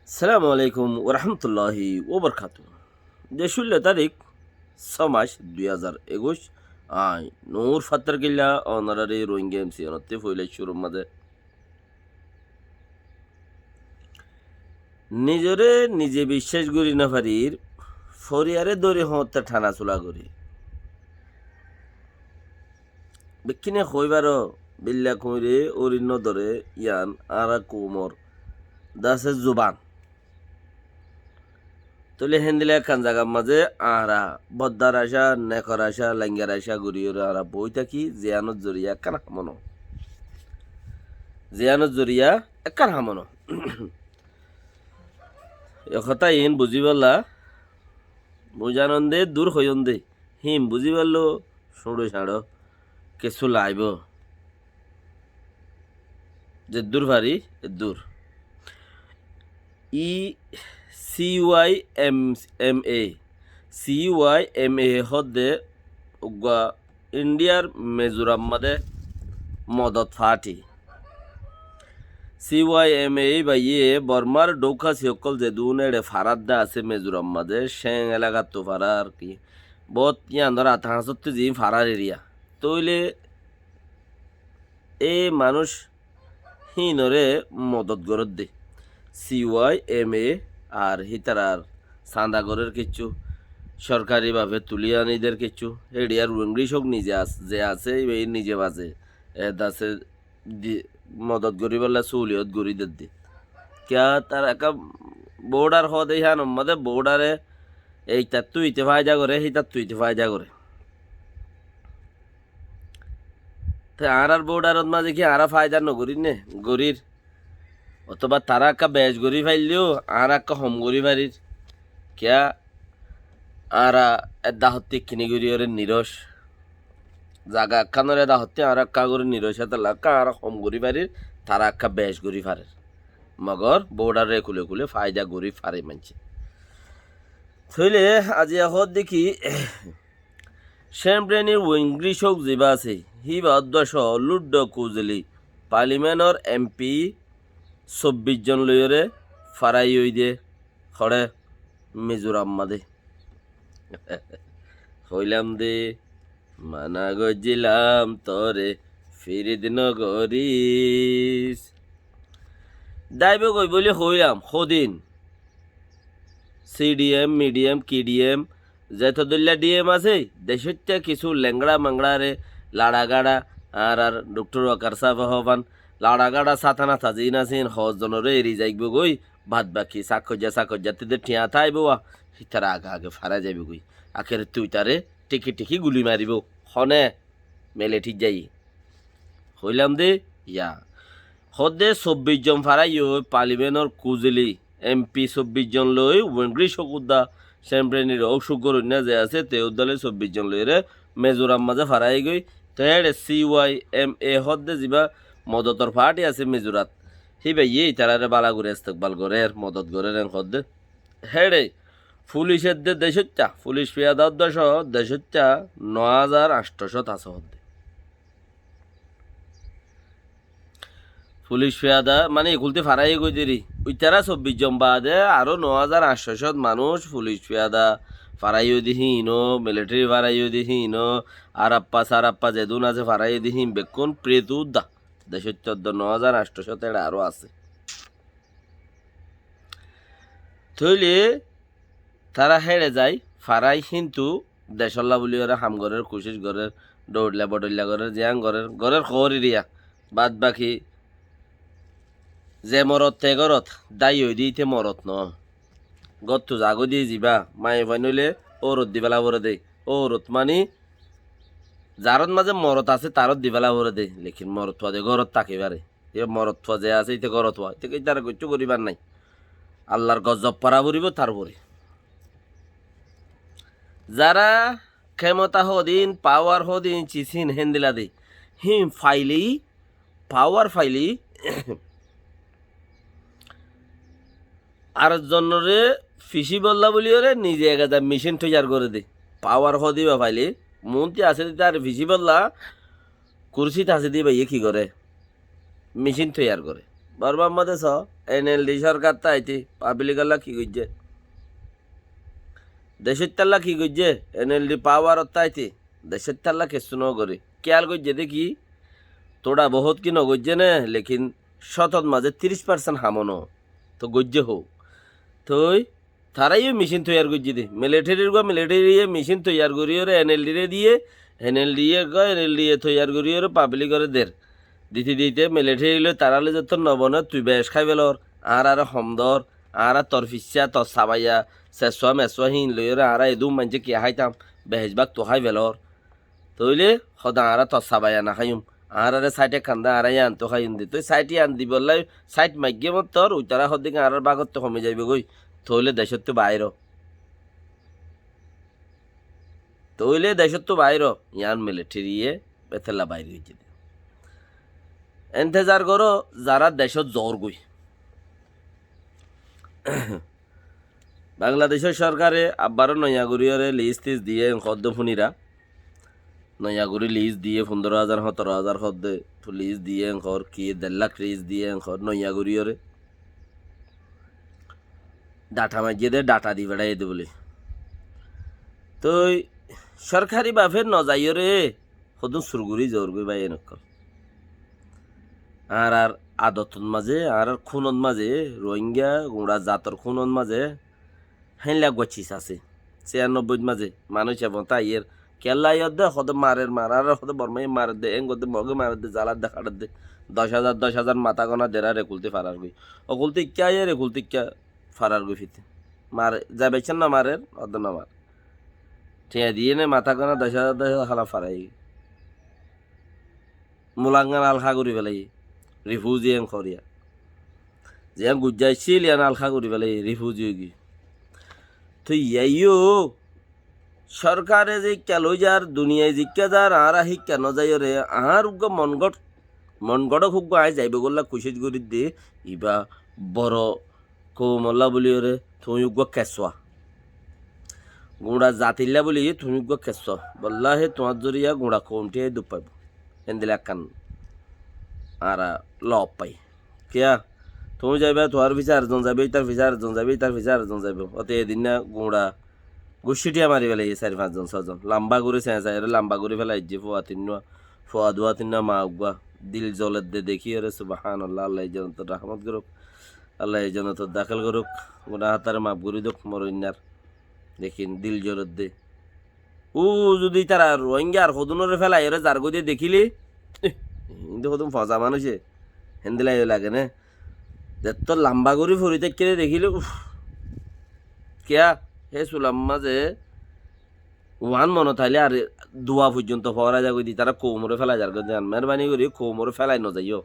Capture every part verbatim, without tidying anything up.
Assalamu alaikum warahmatulláhi wabarakátuhu. De cúllo tarík, só mac, dui házar ekuic, añí Nur Fattar Killa, onoráre Rohingya M C N ottú foila cúrur mazé. Nizoré nize biccác gorí nofarir, foriyaré dóri hoóñtte thana sula gorí. Bekkúne hoóibar, billa kuñire, orin nodóre, yián añára koumor dase zuban. Tóile héndilla ekkán zagar mazé añára boddar acá, nekor acá, laingar acá goríyoré añára boói táki, ziyánor zoriya ekkán ham no. Ziyánor zoriya ekkán ham no. E hotá iín buzíbolla, buzánon de, dur hoiyón de, híin buzíbolla cúñço-cáñço kessú laibó. Zeddúr fari, eddúr. I C Y M A. C Y M A hoódde uggúa Indiyar Mizoram mazé modot fathi. C Y M A báiye Bormar dhoukhasi ókkol zedún éçe farádde asé Mizoram mazé, céng elagattu fará ar ki. Boóut yíanor ata hañsóttu ziín farár eriya. Tóile e manúic híinoré modot gorédde. C Y M A ar hítarar sañda gorér kiccú, sorkari bafe tulí aníder kiccú, héçiyar Ruáingga cók nize as-, ze asé, íba nize bazé, e dase di-, modot goríbolla súliyot gorí dedde. Kiyá tar ekká boódar hoóde híyanor mazé boódare eitattú ite fáida goré, hítattú ite fáida goré. Te añárar boódarot mazé ki añára fáida nogorír né? Gorír. Otóba tará ekká bec gorí failleyó añára ekká hom gorí farir. Kiyá añára edda hottí kini gorí oré niroc. Zaga ekkánor edda hottí añára ekká gorí niroc, hétolla ekká añára hom gorí farir, tará ekká bec gorí farer. Mogor boódaror ekule ekule fáida gorí fare maincé. Tóile aziya hoódde ki, Cémbreni Wengri cók zibá asé, híba ódduwa cóo Luddo Kuzili, palimenor M P sobbic zon loiyóre farai óide hoçé Mizoram mazé. Hoilam de, mana goijjílam toré, firit nogoris. Daibo goi buli hoilam, hodin. C D M, medium, K D M, zeto dóilla D M asé, decóitta kissú lengara mangara re, lara gara, añárar Doktor Wakar sáfe hoófan, lara gara sátana tazin asín, hoózzonoré eri zaibói goi, bad baki sakoijja sakoijja tede thiañ táibo wa, hítara age age fara zaibói goi. Akérottú ítare thiki thiki guli maribó. Hone? Melethi zai. Hoilam de, ya. Hoódde sobbic zon faraiyói, palimenor Kuzili, M P sobbic zon loi, Wengri cók udda, Cémbrenir óuk cúk goróinna ze asé, te udda loi sobbic zon loiyóre, Mizoram mazé farai goi, te héçe C Y M A hoódde zibá modotor fathi asé Mizorat. Híbaye ítarare bála gorí estekbal gorér, modot gorér en hoódde. Héçe fulic edde decóitta, fulic fiyada udda cóo decóitta no házar añctho cót asé hoódde. Fulic fiyada, mane, ekulti farai goi deri. Uitara sobbic zon bade aró no házar añctho cót manúic fulic fiyada farai óide híno, militeri farai óide híno, arappa sarappa zedún asé farai óide hín bekkún pirit udda. Decóitta udda no házar añctho cót éçe aró asé. Tóile tará héçe zai, farai, kintu decólla buli óre ham gorér, kucíc gorér, dhoilla bodhoilla gorér, ziyán gorér, gorér hoór eriya. Bad baki ze morot te górot, dái óide íte morot no. Górttu zagói di zibá, maiyafuain óile óurot dibála foré de. Óurot mani zarot mazé morot asé, tarot dibála foré de. Lekin morotfua de górot táki fare. Íba morotfua ze asé, íte górotfua. Íte ki ítare goittú goríbar nái. Allar gozob fora foribó tar uore. Zara kemota hodin, pawar hodin, cisín héndilla de. Hín faili, pawar faili, ar zonnoré fisíbolla buli óre nize egada micín toiyar goré de. Pawar hodin íba faili, muúnti asé de tar fisíbolla, kursít asé de íbaye ki goré? Micín toiyar goré. Bormar modé só, NLD sorkar táite, pablik olla ki goijjé? Decót tálla ki goijjé? NLD pawar ot táite, decót tálla kessú no goré. Kiyál goijjé dé ki? Tóra bohút ki no goijjé né, lekin cótot mazé tiríc parsent ham no. Toi goijjé hó. Toi taráiyo mecin toiyar goijjé dé. Militerir gua militiriye mecin toiyar goríyore NLD re diyé, NLD ye gua NLD ye toiyar goríyore pablik ore der. Dite dite militiri loi tará loi zottót no bone, tui bec hái felor, añáráre hom dor, añára tor fissá, tor sabaiya, sessúa messúa híin loiyóre añára edún maincé kiyá háitam, behec bák tui hái felor. Tóile hoó de añára tor sabaiya no háiyum, añáráre sáit ekkán de, añára yíantu háiyum de. Toi sáit yían dibolla, sáit maiggé mottor, uitará hoó de ki añárár bágottú homi zaibou goi. Tóile decóttu bair ó. Tóile decóttu bair ó, yían militiriye étella bair goijjé dé. Entezar goró, zará decót zoór goi. Bangladecór sorkare abbaró noiya goríyore lis tis diyé en hoó de fúnira. Noiya gorí lis diyé, fundoro házar, hótoro házar hoó de lis diyé en hoór, ki der lak lis diyé en hoór, noiya goríyore. Dhata maijjé dé, dhata di feçáiye dé buli. Toi sorkari bafe no zaiyóre, hodún sur gorí zoór goi bái en ókkol. Añárar adotot mazé, añárar kúnot mazé, Rohingya guñça zator kúnot mazé, héinla guá cis asé. Siyanobbóit mazé manúic efóñta aiyér. Kiyólla aiyér dé, hoó de marer, marer, hoó de Bormaye marer dé, éng gorér dé, Moge marer dé, zalar dé, háçer dé. Doc házar, doc házar matá gona der ar ekultí farar goi. Okultí ikká aiyér, ekultí ikká farar goi fite. Mar, zai baiccé no marer, hoó de no mar. Thiañ diyé né matá gona doc házar, doc házar hála farai. Mulangán alhá gorí felaiyé, rifuzi en hoór yá. Ziyán guijja aiccíl, yían alhá gorí felaiyé, rifuzi ói giyé. Toi yíaiyó sorkare zikká loi zar, duniyai zikká zar, añára híkka no zaiyóre, añár uggúa mon goth-, mon gothók uggúa aññí zaibou golla kucíc gorídde, ibá boro koumolla buliyóre tuñí uggúa kessúa. Guñça zatilla buli tuñí uggúa kessúa. Wallahi tuáñr zoriya guñça koum thíyai duk faibóu. Héndilla ekkán añára lob fai. Kiyá? Tuñí zaibá, tuáñr fisá arzon zaibóu, ítar fisá arzon zaibóu, ítar fisá arzon zaibóu. Óte edinna guñça guccí thíya mari felaiyé sair fañs zon, só zon. Lamba gorí señsa, ere lamba gorí felaiyé, fua tinnúa, fua duwa tinnúa, ma uggúa. Dil zoledde dekíyore, subhánallah, Allaye jonotor rahmot gorouk. Allaye jonotot dakél gorouk, guná hátaré maf gorí douk, moroinnar. Lekin dil zoledde. Ó zudi ítara Rohingya ar hodúnoré felaiyóre zargói de dekíle, ih, íntu hodún foñsa manúic, héndilla yó lage né? Zettót lamba gorí fori táikke de dekíle, uf. Kiyá? Hé sulam mazé Uán monot ailé ar dua foijjonto foóra zagói de, tará koumoré félai zargói de, meérbani gorí koumoré félai nozaiyó.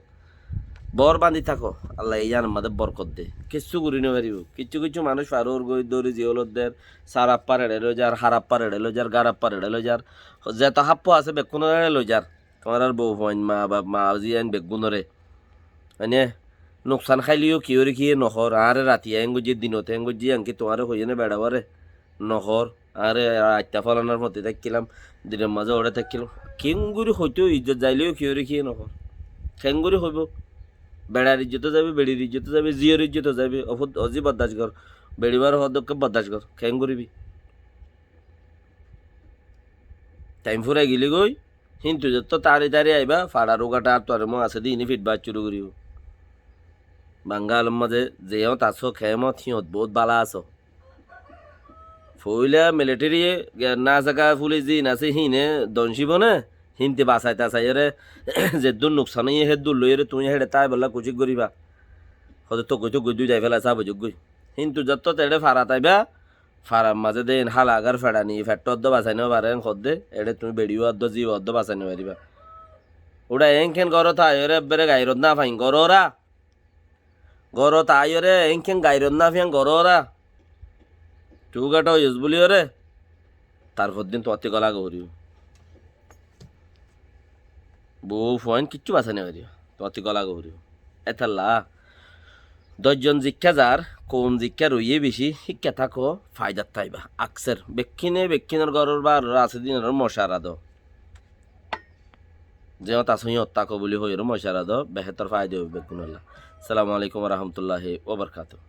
Bór bandi táko, Allaye yíanor mazé borkot de. Kessú gorí nofaribó. Kiccú kiccú manúic faror goi, dóri ziyólot der, sar affar eçé loizar, har affar eçé loizar, gar affar eçé loizar. Zeto háppo asé bekkúnor eçé loizar. Tuáñrar bou fuain, ma baf, ma ziyain beggúnoré. Mane, nuksan háileyo kiyóre kiyé nohór, añáre ratiya héen goijjé, dinot héen goijjé, yían ki tuáñre hoiyé né beçawáre? Nohór, añáre aitta folanar foti táikkilam, dinor mazé oçé táikkilam. Keéngorí hoitó, izzot zaileyo kiyóre kiyé nohór. Keéngorí hoibó? Beçar izzoto zaibo, beçir izzoto zaibo, ziyór izzoto zaibo, ofut ozi boddac gor, beçibar hoddokké boddac gor, keéngoríbi? Taim furai gilí goi, híntu zettót tari tari aibá, façar ugathá ar tuare mú asé de, iní fitbá cúru goríbo. Bangalor mazé zeñót asó, keémot, híñot boóut bála asó. Foóila militériye, ge-, na zaga fulis ziín asé, híine doncíbo né, hínte basai tasaiyóre, zeddúr nuksan óiye, héddúr loiyóre tuñí héçe táibolla kucíc goríba. Hóde tógoi tógoi dúi dai féla sábo zoggói. Híntu zettót eçé farat aibá, farar mazé de en hála agar feçani, feṭṭó oddó basai no fare, en hoddé, eçé tuñí beçiyó oddó, ziyó oddó basai no faribá. Uça eénken górot aiyóre ebbere gairot no fain, goróra. Górot aiyóre eénken gairot no fian, goróra. Tuñí ugathá óiyos buliyóre, tarfor din tuáñtti gola goríbo. Bou fuain kiccú basai no faribá, tuáñtti gola goríbo. Étalla, doc zon zikká zar, koum zikká roiyé bicí, híkka táko, faidat táiba. Akser, bekkíne, bekkínor góror bar asé dinor mocara do. Zeñót asó híñot táko buli hoiyóre mocara do, behétor faida óibo bekkúnolla. Assalamu alaikum warahmatullahi wabarakatuh.